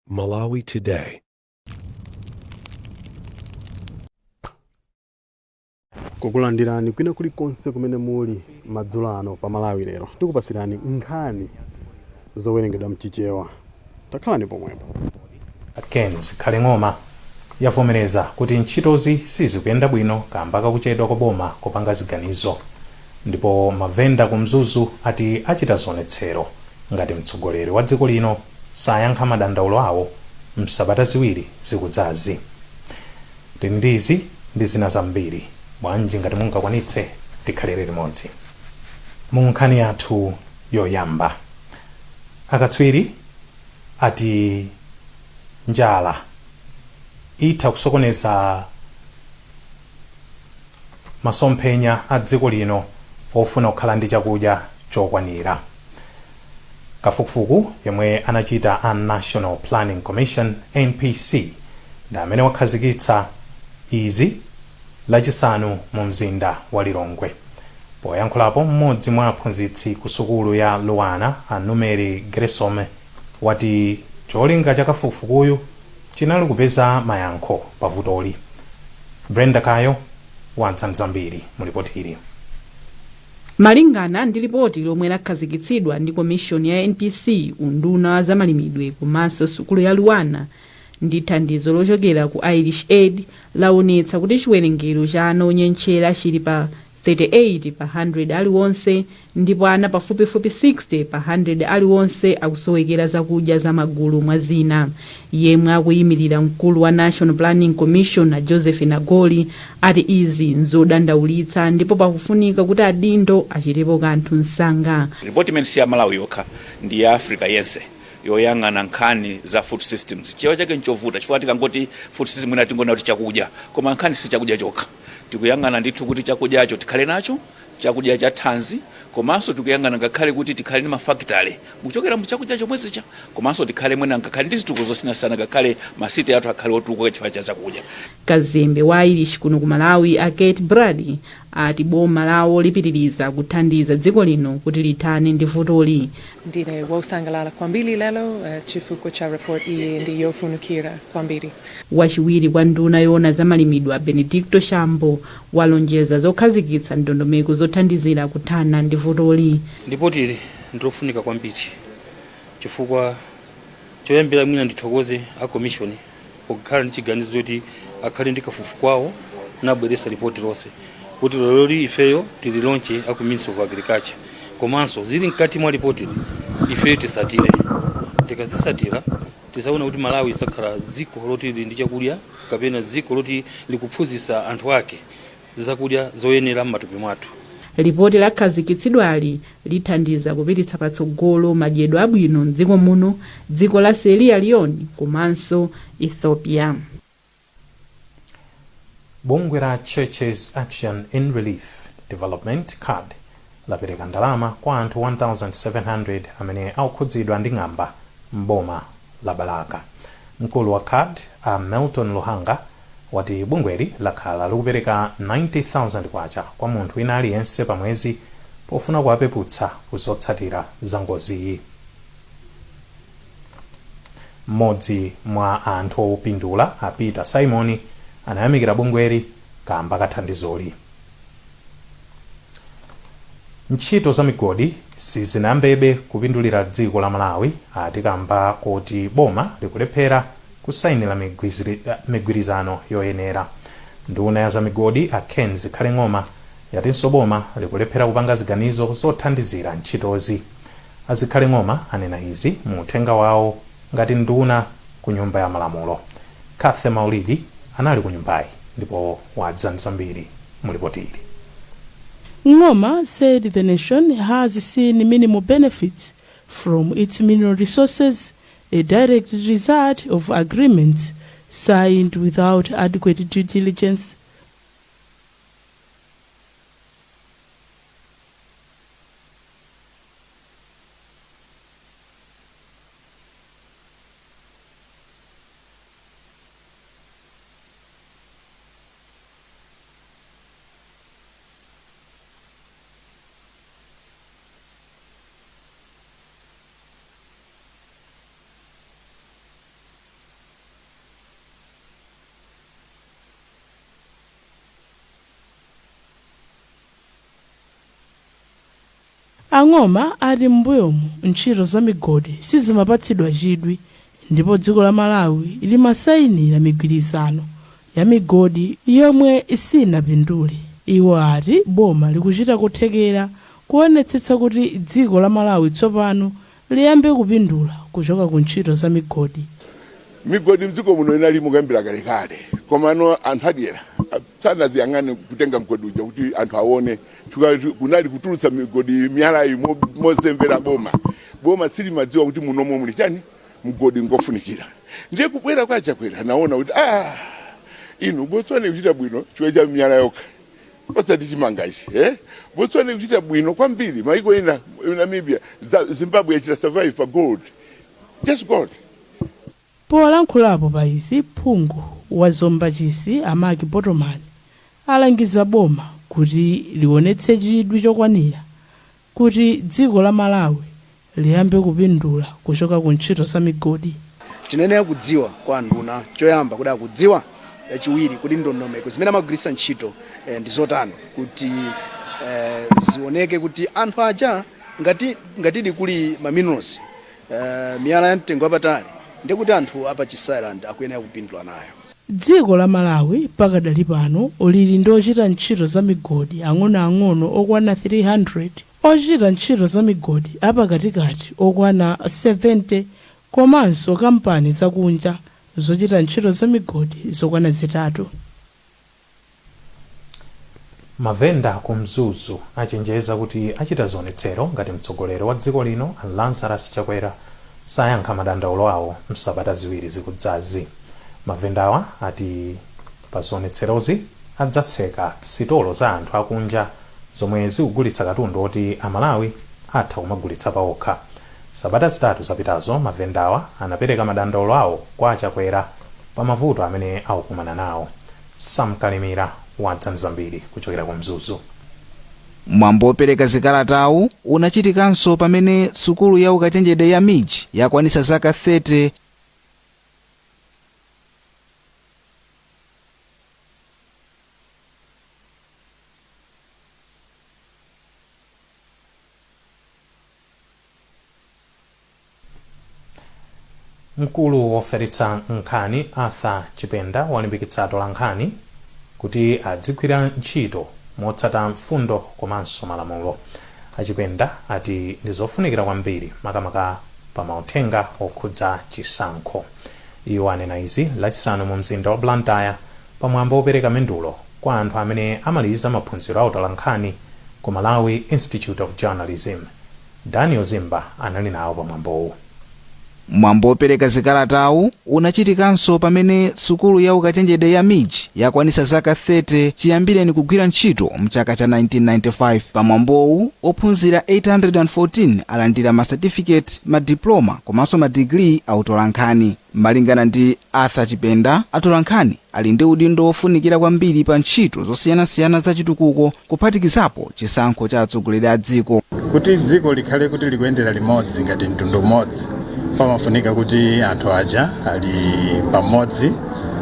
Malawi Today. Kukulandirani kwina kulikonse kumene muli madzulo ano pa Malawi Lero. Tikupasirani nkhani zowerengedwa mchichewa. Takhalani pomwepo. Ken Zikhale Ng'oma yavomereza kuti ntchitozi sizikuyenda bwino kamba kakuchedwa kwa boma kupanga ziganizo. Ndipo mavenda ku Mzuzu ati achita zionetsero ngati mtsogoleri wa dziko lino sayankha madandaulo awo msabata ziwiri zikudzazi. Tili ndi izi ndi zina zambiri, bwanji ngati mungakwanitse tikhalire limodzi. Mu nkhani yathu yoyamba, akatswiri ati njala itha kusokoneza masomphenya a dziko lino ofuna kukhala ndi chakudya chokwanira. Kafukufuku yemwe anachita a National Planning Commission, NPC, ndi amene wakhazikitsa izi lachisanu mu mzinda wa Lilongwe. Poyankhulapo mmodzi mwa aphunzitsi ku sukulu ya Luanar a Numeri Geresome wati cholinga cha kafukufukuyu chinali kupeza mayankho pa vutoli. Brenda Kayo wadza ndi zambiri mu lipoti ili. Malingana ndi lipoti lomwe lakhazikitsidwa ndi komishoni ya NPC, unduna wa zamalimidwe komanso sukulu ya Luanar ndi thandizo lochokera ku Irish Aid laonetsa kuti chiwerengero cha ana onyentchera chili pa 38 pa 100 aliwonse ndipo ana pafupifupi 60 pa 100 aliwonse akusowekera zakudya za magulu mwa zina. Yemwe akuyimirira mkulu wa National Planning Commission a Joseph Nagoli ati izi nzodandaulitsa ndipo pakufunika kuti adindo achitepo kanthu msanga. Ripoti imene si ya Malawi yokha, ndi ya Africa yense yoyang'ana nkhani za food systems. Chichewa chake nchovuta chifukwa tikangoti food system mwina tingoona kuti chakudya, koma nkhani si chakudya chokha. Tikuyang'ana ndithu kuti chakudyacho tikhale nacho chakudya cha thanzi, komanso tikuyang'ana ngakhale kuti tikhale ndi mafakitale mukuchokera mu chakudya chomwezicha, komanso tikhale mwina ngakhale ndi zitukuko zosiyanasiyana, ngakhale ma city athu akhale otukuka chifukwa cha chakudya. Kazembe wa Irish kuno ku Malawi a Kate Brady ati boma lawo lipitiriza kuthandiza dziko lino kuti lithane ndi vutoli. Ndine wosangalala kwambiri lero chifukwa cha report iyi ndi yofunikira kwambiri. Wachiwiri kwa nduna yoona za malimidwe a Benedicto Shambo walonjeza zokhazikitsa ndondomeko zothandizira kuthana ndi vutoli. Lipoti ili ndilofunika kwambiri chifukwa choyambira mwina ndithokoze a commission pokhala ndi chiganizo choti akhale ndi kafukufuku wawo nabweretsa lipoti lonse kuti leroli ifeyo tili launche aku Ministry of Agriculture, komanso zili mkati mwa lipotili ifeyo tisatire. Tikazisatira tizaona kuti Malawi izakhala dziko loti lili ndi chakudya kapena dziko loti likuphunzitsa anthu ake zakudya zoyenera m'matupi mwathu. Lipoti lakhazikitsidwali lithandiza kupititsa patsogolo madyedwe abwino mdziko muno, dziko la Sierra Leone komanso Ethiopia. Bungwe la Churches Action in Relief Development, CARD, lapereka ndalama kwa anthu 1,700 amene akukhudzidwa ndi ng'amba m'boma la Balaka. Mkulu wa CARD a Melton Luhanga wati bungweli lakhala likupereka K90,000 kwa munthu wina aliyense pa mwezi pofuna kuwapeputsa ku zotsatira za ngoziyi. Mmodzi mwa anthu opindula a Peter Simon anayamikira bungweli kamba ka thandizoli. Ntchito za migodi sizinayambebe kupindulira dziko la Malawi ati kamba koti boma likulephera kusainira migwirizano yoyenera. Nduna ya zamigodi a Ken Zikhale Ng'oma yatinso boma likulephera kupanga ziganizo zothandizira ntchitozi. A Zikhale Ng'oma anena izi mu uthenga wawo ngati nduna ku nyumba ya malamulo. Cathy Maulidi anali ku nyumbayi ndipo wadza ndi zambiri mu lipoti ili. Ng'oma said the nation has seen minimal benefits from its mineral resources, a direct result of agreements signed without adequate due diligence. A Ng'oma ati m'mbuyomu ntchito za migodi sizimapatsidwa chidwi ndipo dziko la Malawi limasayinira migwirizano ya migodi yomwe sinapindule. Iwo ati boma likuchita kuthekera kuonetsetsa kuti dziko la Malawi tsopano liyambe kupindula kuchoka ku ntchito za migodi. Migodi mdziko muno inalimo kuyambira kalekale, komano anthu adyera sanaziyang'ane kutenga mgodi uja kuti anthu aone, chifukwa kunali kutulutsa migodi miyalayi mozembera boma. Boma silimadziwa kuti munomo muli chani, mgodi ngofunikira. Ndiye kubwera kwa Chakwera anaona kuti inu, Botswana ikuchita bwino chifukwa cha miyala yokha, osati chimangachi, eh? Botswana ikuchita bwino kwambiri, maiko ena, Namibia, Zimbabwe yachita survive pa gold, just gold. Polankhulapo pa izi, phungu wa Zomba Chisi a Mark Botomani alangiza boma kuti lionetse chidwi chokwanira kuti dziko la Malawi liyambe kupindula kuchoka ku ntchito za migodi. Tinayenera kudziwa kwa nduna choyamba kuti akudziwa, chachiwiri kuti ndondomeko zimene amagwiritsa ntchito ndi zotani kuti zioneke kuti anthu aja ngatidi kuli ma minerals, miyala ya mtengo wapatali, ndiye kuti anthu apa Chisi Island akuyenera kupindula nayo. Dziko la Malawi pakadali pano lili ndi ochita ntchito za migodi ang'onoang'ono okwana 300, ochita ntchito za migodi apakatikati okwana 70, komanso kampani zakunja zochita ntchito za migodi zokwana 3. Mavenda ku Mzuzu achenjeza kuti achita zionetsero ngati mtsogoleri wa dziko lino Lazarus Chakwera sayankha madandaulo awo msabata 2 zikudzazi. Mavendawa ati pa zionetserozi adzatseka sitolo za anthu akunja zomwe zikugulitsa katundu oti Amalawi atha kumagulitsa paokha. Sabata 3 zapitazo mavendawa anapereka madandaulo awo kwa Chakwera pa mavuto amene akukumana nawo. Sam Kalimira wadza zambiri kuchokera ku Mzuzu. Mwambo wopereka zikalatawu unachitikanso pamene sukulu ya ukachenjede ya MIJ yakwanitsa zaka 30. Mkulu wofalitsa nkhani Arthur Chipenda walimbikitsa atolankhani kuti adzigwira ntchito motsata mfundo komanso malamulo. Achipenda ati ndi zofunikira kwambiri makamaka pa mauthenga okhudza chisankho. Iwo anena izi Lachisanu mu mzinda wa Blantyre pamwambo wopereka mendulo kwa anthu amene amaliza maphunziro a utolankhani ku Malawi Institute of Journalism. Daniel Zimba anali nawo pamwambowu. Mwambo wopereka zikalatawu unachitikanso pamene sukulu ya ukachenjede ya MIJ yakwanitsa zaka 30 chiyambireni kugwira ntchito mchaka cha 1995. Pamwambowu ophunzira 814 alandira masatifiketi, madiploma komanso madigiri a utolankhani. Malingana ndi Arthur Chipenda, atolankhani ali ndi udindo wofunikira kwambiri pa ntchito zosiyanasiyana za chitukuko, kuphatikizapo chisankho cha atsogoleri a dziko. Kuti dziko likhale kuti likuyendera limodzi ngati mtundu umodzi, pamafunika kuti anthu aja ali pamodzi,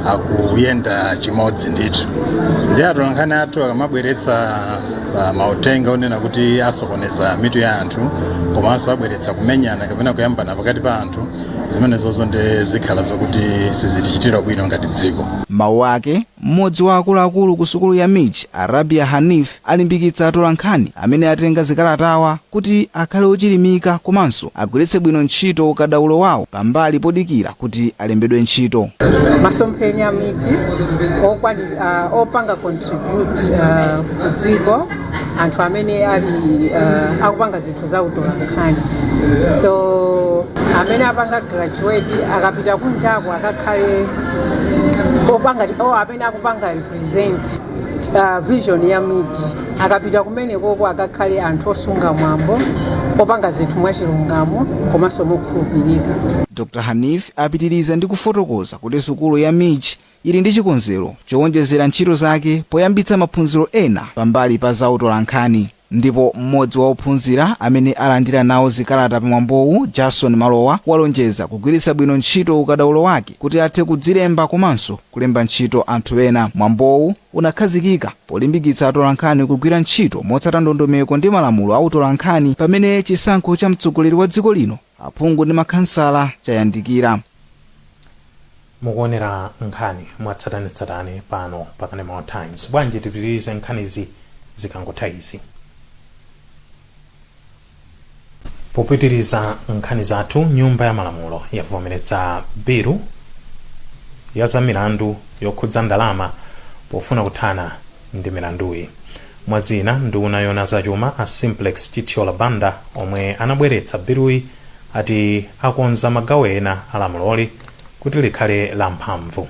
akuyenda chimodzi ndithu. Ndi atolankhani athu akamabweretsa mauthenga onena kuti asokoneza mitu ya anthu komanso abweretsa kumenyana kapena kuyambana pakati pa anthu, zimenezozo ndi zikhala zokuti sizitichitira bwino ngati dziko. Mawu ake, mmodzi wa akuluakulu ku sukulu ya MIJ, Arabia Hanif, alimbikitsa atolankhani amene atenga zikalatawa kuti akhale ochilimika komanso agwiritse bwino ntchito ukadaulo wawo pambali podikira kuti alembedwe ntchito. Masomphenya MIJ opanga contribute ku dziko, anthu amene ali akupanga zinthu za utolankhani, so amene apanga graduate akapita kunjako akakhale opanga amene akupanga represent vision ya MIJ. Akapita kumenekoko akakhale anthu osunga mwambo, opanga zinthu mwachilungamo komanso mokhulupirika. Dr Hanif apitiriza ndi kufotokoza kuti sukulu ya MIJ ili ndi chikonzero chowonjezera ntchito zake poyambitsa maphunziro ena pambali pa za utolankhani. Ndipo mmodzi wa ophunzira amene alandira nawo zikalata pamwambowu, Jason Malowa, walonjeza kugwiritsa bwino ntchito ukadaulo wake kuti athe kudzilemba komanso kulemba ntchito anthu ena. Mwambowu unakhazikika polimbikitsa atolankhani kugwira ntchito motsata ndondomeko ndi malamulo a utolankhani pamene chisankho cha mtsogoleri wa dziko lino, aphungu ndi makhansala chayandikira. Mukuonera nkhani mwatsatanetsatane pano pa Kanema wa Times. Bwanji tipitirize nkhanizi zikangotha izi. Popitiriza nkhani zathu, Nyumba ya Malamulo yavomereza bilu ya za milandu yokhudza ndalama pofuna kuthana ndi milanduyi. Mwa zina, nduna yoona zachuma a Simplex Chithyola Banda omwe anabweretsa biluyi ati akonza magawo ena a lamuloli kuti likhale la mphamvu.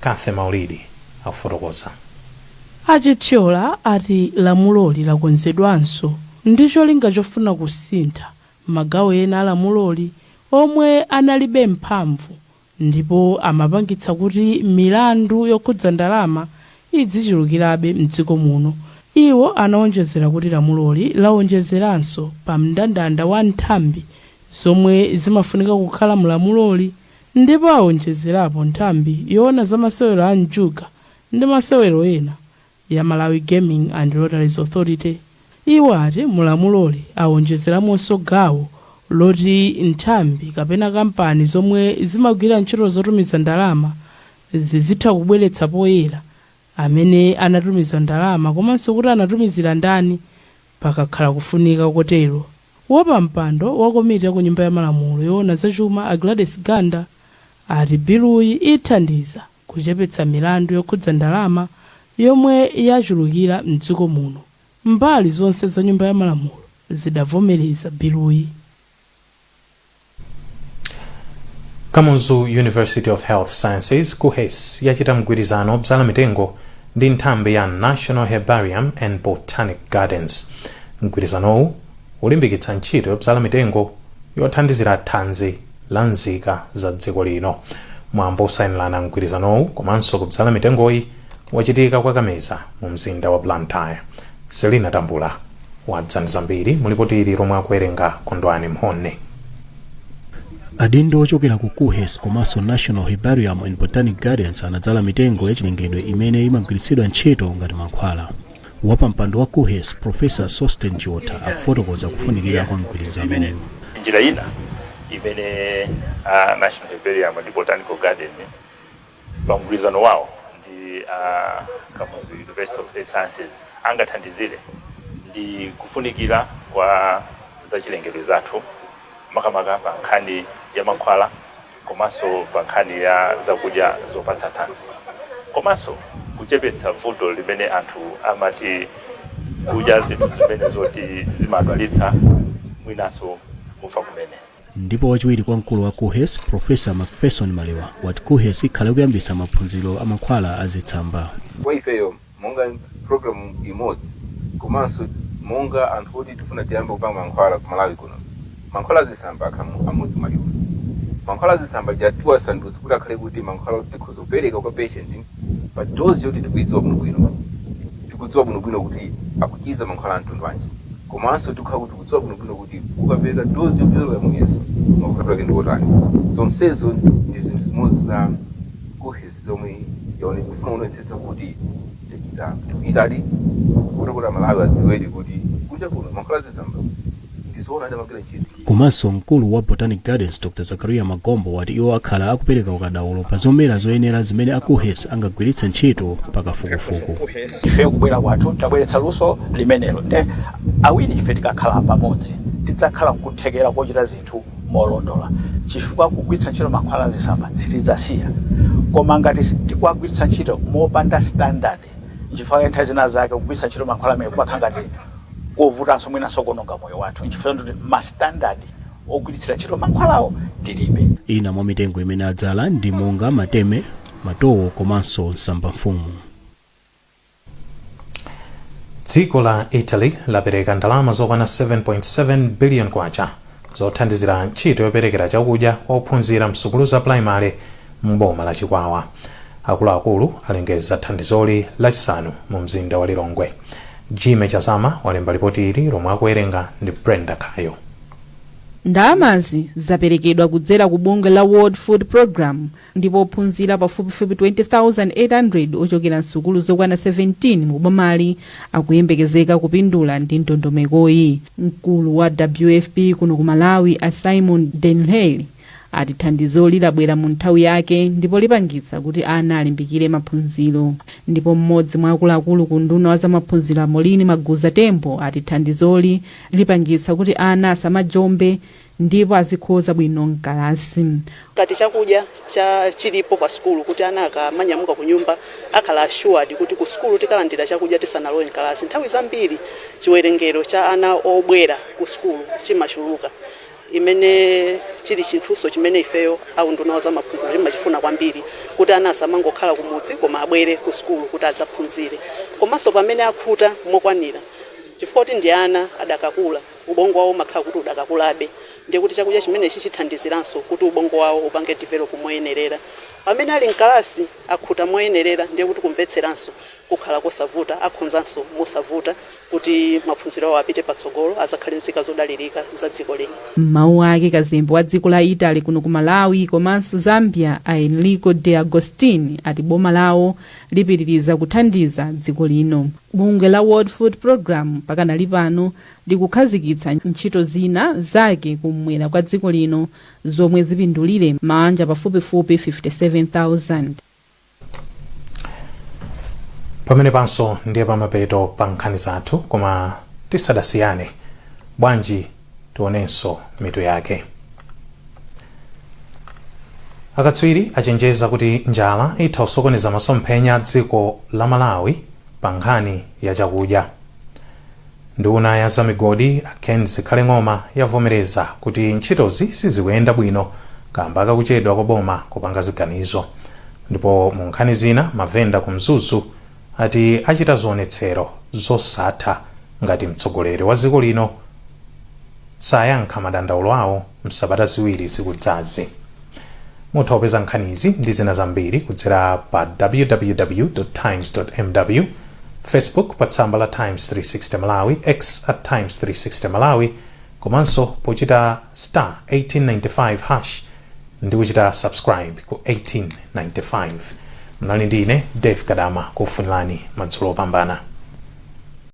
Cathy Maulidi akufotokoza. A Chithyola ati lamuloli lakonzedwanso ndi cholinga chofuna kusintha magawo ena a lamuloli omwe analibe mphamvu ndipo amapangitsa kuti milandu yokhudza ndalama idzichulukirabe mdziko muno. Iwo anaonjezera kuti lamuloli laonjezeranso pa mndandanda wa nthambi zomwe zimafunika kukhala mu lamuloli ndipo aonjezerapo nthambi yoona za masewero a njuga ndi masewero ena ya Malawi Gaming and Lotteries Authority. Iwo ati mu lamuloli awonjezeramonso gawo loti nthambi kapena kampani zomwe zimagwira ntchito zotumiza ndalama zizitha kubweretsa poyera amene anatumiza ndalama komanso kuti anatumizira ndani pakakhala kufunika kotero. Wapampando wa komiti ya ku Nyumba ya Malamulo yoona za chuma a Gladys Ganda ati biluyi ithandiza kuchepetsa milandu yokhudza ndalama yomwe yachulukira m'dziko muno. Mbali zonse za Nyumba ya Malamulo zidavomereza biluyi. Kamuzu University of Health Sciences, KUHeS, yachita mgwirizano obzala mitengo ndi nthambi ya National Herbarium and Botanic Gardens. Mgwirizanowu ulimbikitsa ntchito yobzala mitengo yothandizira thanzi la nzika za dziko lino. Mwambo osayinirana mgwirizanowu komanso kubzala mitengoyi wachitika kwa Kameza mu mzinda wa Blantyre. Selina Tambula wadza ndi zambiri mu lipoti ili lomwe akuwerenga Kondwani Mhone. Adindo ochokera ku KUHeS komanso National Herbarium and Botanic Gardens anadzala mitengo yachilengedwe imene imagwiritsidwa ntchito ngati mankhwala. Wapampando wa KUHeS, Professor Sosten Chiotha, akufotokoza kufunikira kwa mgwirizanowu. Njira ina imene a National Herbarium ndi Botanical Garden pa mgwirizano wawo ndi a Kamuzu University of Health Sciences angathandizire ndi kufunikira kwa zachilengedwe zathu, makamaka pa nkhani ya mankhwala komanso pa nkhani ya zakudya zopatsa thanzi, komanso kuchepetsa vuto limene anthu amati kudya zinthu zimene zoti zimadwalitsa, mwinanso kufa kumene. Ndipo wachiwiri kwa mkulu wa KUHeS, Professor Macpherson Malewa, wati KUHeS ikhala ikuyambitsa maphunziro a mankhwala a zitsamba. Kwa ifeyo monga program imodzi komanso monga anthu oti tifuna tiyambe kupanga mankhwala ku Malawi kuno, mankhwala azitsamba akhala amodzi mwa iwo. Mankhwala azitsamba aja tiwasandutsa kuti akhale kuti mankhwala oti tikhoza kupereka kwa patient pa dose yoti tikuidziwa bwinobwino, tikudziwa bwinobwino kuti akuchiza mankhwala a mtundu wanji, komanso tikukhala kuti tikudziwa bwinobwino kuti ukapereka dose yopyola muyeso mavuto ake ndi otani. Zonsezo ndi zinthu zimodzi za KUHeS zomwe yaone kufuna kuonetsetsa kuti tachita tikuchitadi kuti Amalawi adziwedi kuti kunja kuno mankhwala azitsamba ndizoona amagwira ntchito. Komanso mkulu wa Botanic Gardens Dr Zakaria Magombo wati iwo akhala akupereka ukadaulo pa zomera zoyenera zimene a KUHeS angagwiritse ntchito pa kafukufuku. Ife kubwera kwathu tabweretsa luso limenelo, nde awiri ife tikakhala pamodzi tidzakhala nkuthekera kochita zinthu molondola, chifukwa kugwiritsa ntchito mankhwala azitsamba sitidzasiya, koma ngati tikuwagwiritsa ntchito mopanda standard, nchifukwa nthawi zina zake kugwiritsa ntchito mankhwala amene kumakhala ngati kovutanso, mwinanso kuononga moyo wathu, nchifukwa kuti ma standard ogwiritsira ntchito mankhwalawo tilibe. Ina mwa mitengo imene adzala ndi monga mateme, matowo komanso msambamfumu. Dziko la Italy lapereka ndalama zokwana 7.7 billion kwacha zothandizira ntchito yoperekera chakudya kwa ophunzira msukulu za pulaimale m'boma la Chikwawa. Akuluakulu alengeza thandizoli Lachisanu mu mzinda wa Lilongwe. Jime Chazama walemba lipoti ili lomwe akuwerenga ndi Brenda Kayo. Ndalamazi zaperekedwa kudzera ku bungwe la World Food Program, ndipo ophunzira pafupifupi 20,800 ochokera msukulu zokwana 17 mu bomali akuyembekezeka kupindula ndi ndondomekoyi. Mkulu wa WFP kuno ku Malawi, a Simon Denhel, ati thandizoli labwera mu nthawi yake ndipo lipangitsa kuti ana alimbikire maphunziro. Ndipo mmodzi mwa akuluakulu ku unduna wa zamaphunziro, a Molini Maguza Tembo, ati thandizoli lipangitsa kuti ana asamajombe ndipo azikhoza bwino mkalasi. Ngati chakudya cha chilipo pa sukulu, kuti ana akamanyamuka ku nyumba akhala assured kuti ku sukulu tikalandira chakudya tisanalowe mkalasi, nthawi zambiri chiwerengero cha ana obwera ku sukulu chimachuluka, imene chili chinthuso chimene ifeyo aunduna wa zamaphunziro timachifuna kwambiri, kuti ana asamangokhala kumudzi koma abwere ku sukulu kuti adzaphunzire. Komanso pamene akhuta mokwanira, chifukwa kuti ndi ana adakakula, ubongo wawo umakhala kuti udakakulabe, ndiye kuti chakudya chimenechi chithandiziranso kuti ubongo wawo upange develop moyenerera. Pamene ali mkalasi akhuta moyenerera, ndiye kuti kumvetseranso kukhala kosavuta, akhonzanso mosavuta kuti maphunziro awo apite patsogolo, azakhale nzika zodalirika za dziko lino. M'mawu ake, kazembe wa dziko la Italy kuno ku Malawi komanso Zambia, a Enrico De Agostini, ati boma lawo lipitiriza kuthandiza dziko lino. Bungwe la World Food Program pakanali pano likukhazikitsa ntchito zina zake kumwera kwa dziko lino zomwe zipindulire mabanja pafupifupi 57,000. Pamene panso ndiye pamapeto pa nkhani zathu, koma tisadasiyane, bwanji tionenso mitu yake. Akatswiri achenjeza kuti njala itha kusokoneza masomphenya a dziko la Malawi pa nkhani ya chakudya. Nduna ya zamigodi, a Ken Zikhale Ng'oma, yavomereza kuti ntchitozi sizikuyenda bwino kamba kakuchedwa kwa boma kupanga ziganizo. Ndipo mu nkhani zina, mavenda ku Mzuzu ati achita zionetsero zosatha ngati mtsogoleri wa dziko lino sayankha madandaulo awo msabata 2 zikudzazi. Mutha kupeza nkhanizi ndi zina zambiri kudzera pa www.times.mw, Facebook pa tsamba la Times 360 Malawi, X at Times 360 Malawi, komanso pochita star 1895 hash ndi kuchita subscribe ku 1895. Mnali ndi ine Dave Kadama, kufunirani madzulo opambana.